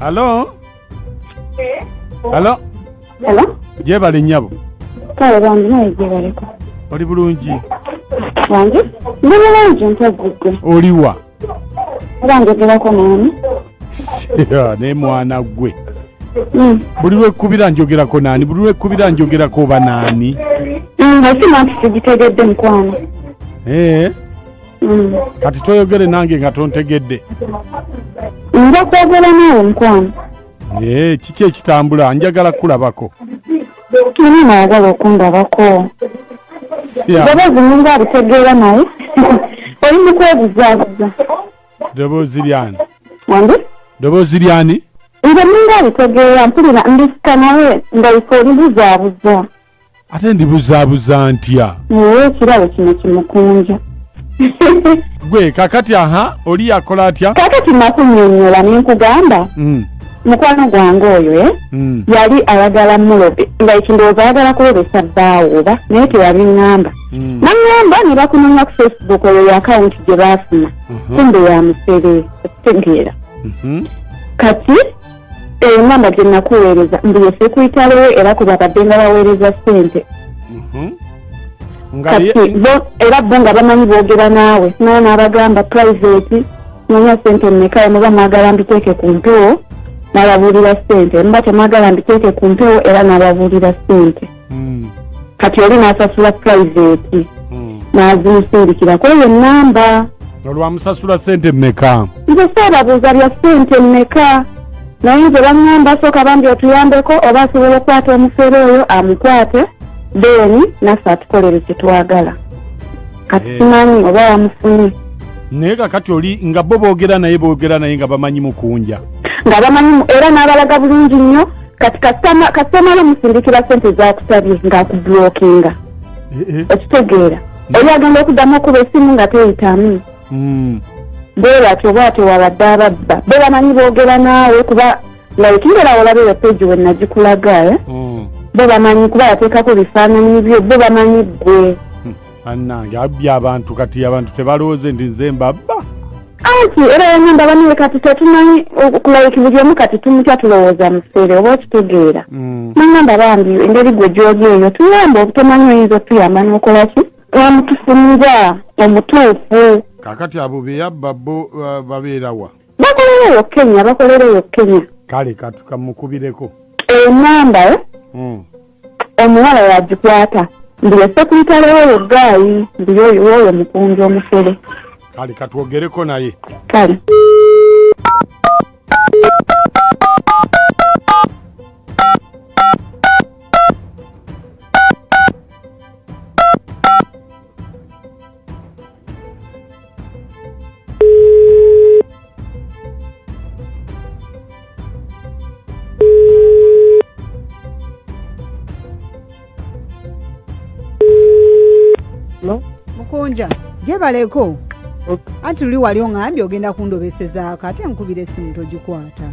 Halo, halo. Hello? Gyebale nnyabo. Kale bambi, naye gyebaleko. Oli bulungi? Wange? Ndi bulungi, mpozzi gwe. Oliwa? Oba njogerako naani? Naye mwana gwe, buli lwekkubira njogerako naani, buli lwekkubira njogerako oba naani? Esimu anti sigitegedde, mukwano. Ee, kati toyogere nange nga tontegedde. Nja kwogera naawe, mukwano. Ee, kiki ekitambula? Njagala kulabako. Ani nayagala okundabako? Ddoboozi ninga abitegeera, naye oli mu kwebuzaabuza. Ddoboozi lyani? Wange? Ddoboozi lyani? Nze ninga abitegeera, mpulira ndisika, naye ndabika oli buzaabuza. Ate ndibuzaabuza ntya? Naye ekirabo kino kimukunja. Gwe kakati, aha, oli yakola atya? Kakati nakunnyonnyola ne nkugamba, mukwano gwange oyo, eh? Yali ayagala mulobe, nga ekindowooza ayagala kulobesa bbaawo oba, naye teyabiŋŋamba. Naŋŋamba ne bakunoonya ku Facebook, oyo ye akawunti gye baafuna, kumbe ya musere, okitegeera? Kati eyo namba gye nakuweereza mbu ye secretary we, era kwe babadde nga baweereza ssente. Nga Kati bo era bo nga bamanyi boogera naawe, naye n'abagamba private, noonya ssente mmeka, muba mwagala mbiteeke ku mpewo, n'ababuulira ssente, muba temwagala mbiteeke ku mpewo, era n'ababuulira ssente. Kati oli n'asasula private, n'azimusindikira ku eyo namba. Olwamusasula ssente mmeka? Nze saababuuza bya ssente mmeka, naye nze baŋŋamba sooka bambi otuyambeko, oba asobola okukwata omufere oyo amukwate, then naffe atukolere kye twagala. Kati simanyi oba wamufunye. Naye kakati oli nga bo boogera naye, boogera naye nga bamanyi mukunja? Nga bamanyi, era n'abalaga bulungi nnyo. Kati kasita omala omusindikira ssente zakusabye, ng'akublockinga. Okitegeera? Oli agenda okuddamu okuba essimu nga teyitamu. Bwe batyo bwatyo wabadde ababba, bo bamanyi boogera naawe, kuba like ngera olaba eyo page we nagikulaga, eh? Bo bamanyi, kuba yateekako bifaananyi byo, bo bamanyi ggwe. Annange, abbye abantu. Kati abantu tebalowooze nti nze mbabba? Anti era yangamba, baniwe kati tetumanyi, like buli omu kati tumutya, tulowooza musere, oba okitegeera? Nangamba, bambi engeri gwe gy'oli eyo, tuyamba, obutomanyi oyinza otuyamba n'okola ki, wamutufunira omutuufu. Kakati abo beyabba bo babeerawa? Bakolereyo Kenya, bakolereyo Kenya. Kale katukamukubireko. Enamba omuwala yagikwata, mbu ye secretary w'oyo guy, mbu yoyo w'oyo mukunja omufere. Kale katwogereko naye. Kale. Mukunja, gyebaleko. Anti luli wali oŋambye ogenda kundobesezaako, ate nkubira essimu togikwata.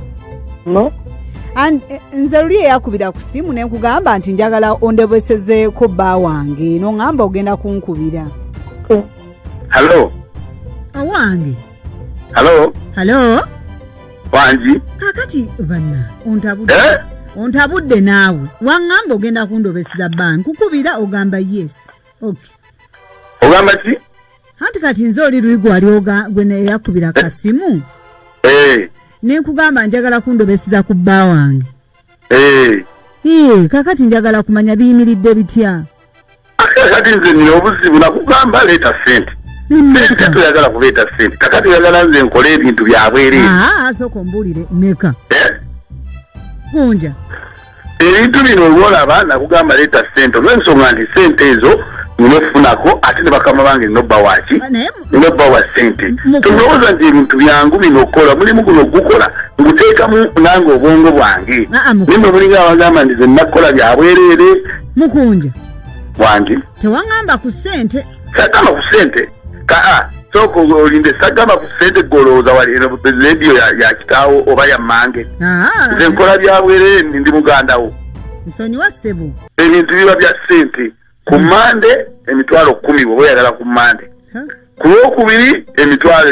No. Nze luli eyakubira ku ssimu ne nkugamba nti njagala ondobesezeeko bba wange, n'oŋŋamba ogenda kunkubira. Hallo. Owange. Hallo. Halo. Wangi. Kakati banna ontabudde. Eh? Ontabudde naawe. Waŋŋamba ogenda kundobeseza bba, nkukubira ogamba yes, okay. Ogamba ki? Anti kati nze oli luli gwali gwe neyakubira kasimu ne nkugamba njagala kundobeseza ku bba wange. Ee, kakati njagala kumanya biyimiridde bitya? Kakati nze nina obuzibu, nakugamba leeta sente, sente toyagala kuleeta sente, kakati oyagala nze nkole ebintu byabwereere. Aa, sooka ombuulire meka. Eh? Kunja. Ebintu bino olwolaba nakugamba leeta sente olw'ensonga nti sente ezo nina okufunako, ate ne bakama bange nina obba waki, Naye nina obbawa sente. Tolowooza nti ebintu byangu bino okukola, mulimu guno gukola nguteekamu nange obwongo bwange. Aa, Naye mwe mulinga abagamba nti ze nnakukola byabwereere. Mukunja. Wangi. Tewaŋŋamba ku ssente. Sagamba ku sente, kaa sooka olinde, sagamba ku sente. Golowooza wali eno rediyo ya kitaawo oba ya mmange? Aa, Nze nkola byabwereere, ndi mugandawo. Nsonyiwa ssebo. Ebintu biba bya sente. Ku mande 100,000 bw'oba oyagala ku mande. Ha? Ku lwokubiri emitwalo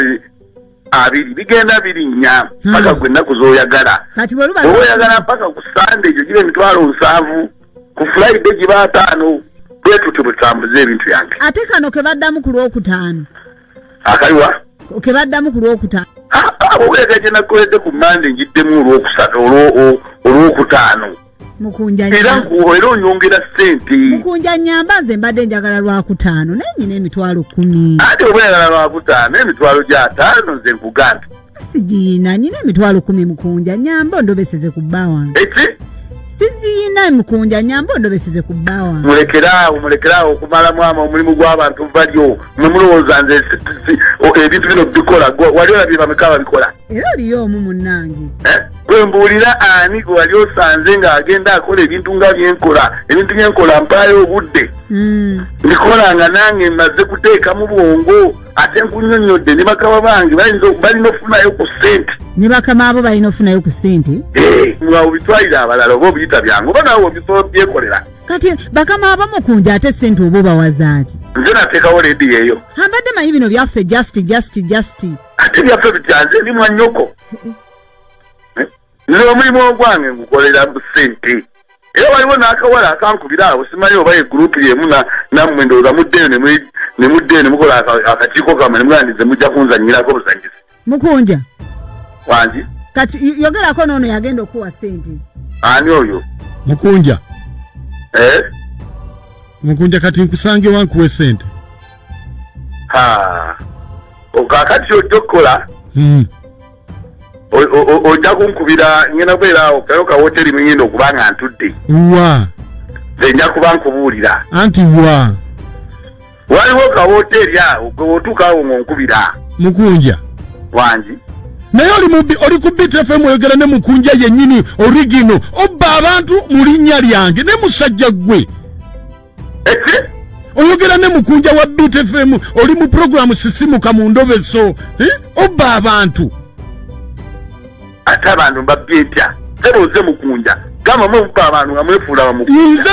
2 bigenda birinnya paka gwe ennaku z'oyagala. Kati bwe luba Oba oyagala mpaka ku Sande egyo giba emitwalo 70, ku Friday giba 50. Bwe tutyo bwe tutambuza ebintu byange. Ate kano ke baddamu ku Lwokutaano. Akaliwa? Ke baddamu ku Lwokutaano. Oba gye nakoledde ku Mande ngiddemu Olwokusatu, Olwokutaano. Mukunja Era era onyongera ssente. Mukunja nnyamba, nze mbadde njagala Lwakutaano naye nnyina emitwalo 10. Ate oba oyagala Lwakutaano emitwalo gya 5 nze nkugambye. Sigiyina, nnyina emitwalo 10 Mukunja, nnyamba ondobeseze ku bba wange. Eki? Siziyina Mukunja, nnyamba ondobeseze ku bba wange. Mulekeraawo, mulekeraawo okumalamu ama omulimu gw'abantu balyo. Mwe mulowooza nze ebintu bino bikola, wali olabye bameka babikola? Era oliyo omu munnange. Gwe mbuulira ani gwe wali osanze ng'agenda akola ebintu nga byenkola? Ebintu byenkola mpaayo obudde. Mbikola nga nange mmaze kuteekamu bwongo, ate nkunnyonnyodde ne bakama bange balina okufunayo ku ssente. Ne bakama abo balina okufunayo ku ssente? Nga obitwalira abalala oba obiyita byangu, oba naawe obisobola obyekolera. Kati bakama abo Mukunja ate ssente oba obawaza ki? Nze nateekawo leediyo eyo. Ambadde manyi bino byaffe just. Ate byaffe bitya, nze ndi mwannyoko. Nze omulimu ogwange ngukolera ssente. Era waliwo n'akawala akankubira awo, simanyi oba ye gurupu y'emu nammwe, ndowooza muddeeyo ne muddeeyo ne mukola akakiiko kammwe ne mugamba nti nze mujja kunzannyirako buzannyizi. Mukunja. Wangi? Kati yogerako n'ono yagenda okuwa ssente. Ani oyo? Mukunja. Mukunja kati nkusange wa nkuwe ssente? Ha. Kaakati ojja okukola? Ojja kunkubira, ngenda kubeera awo kayo ka woteri mwengenda okuba nga ntudde. Wa? Nze nja kuba nkubuulira. Anti wa? Waliwo ka woteri awo, gwe bw'otuuka awo ng'onkubira. Mukunja. Wangi? Naye oli mubbi, oli ku Beat FM oyogera ne Mukunja yennyini origino, obba abantu mu linnya lyange ne musajja ggwe. Eki? Oyogera ne Mukunja wa Beat FM, oli mu programu Sisimuka mu ndobeso, obba abantu. Ate abantu mbabbye ntya? Sebo oze Mukunja. Gamba mwe mubba abantu nga mwefuula bamukunja. Nze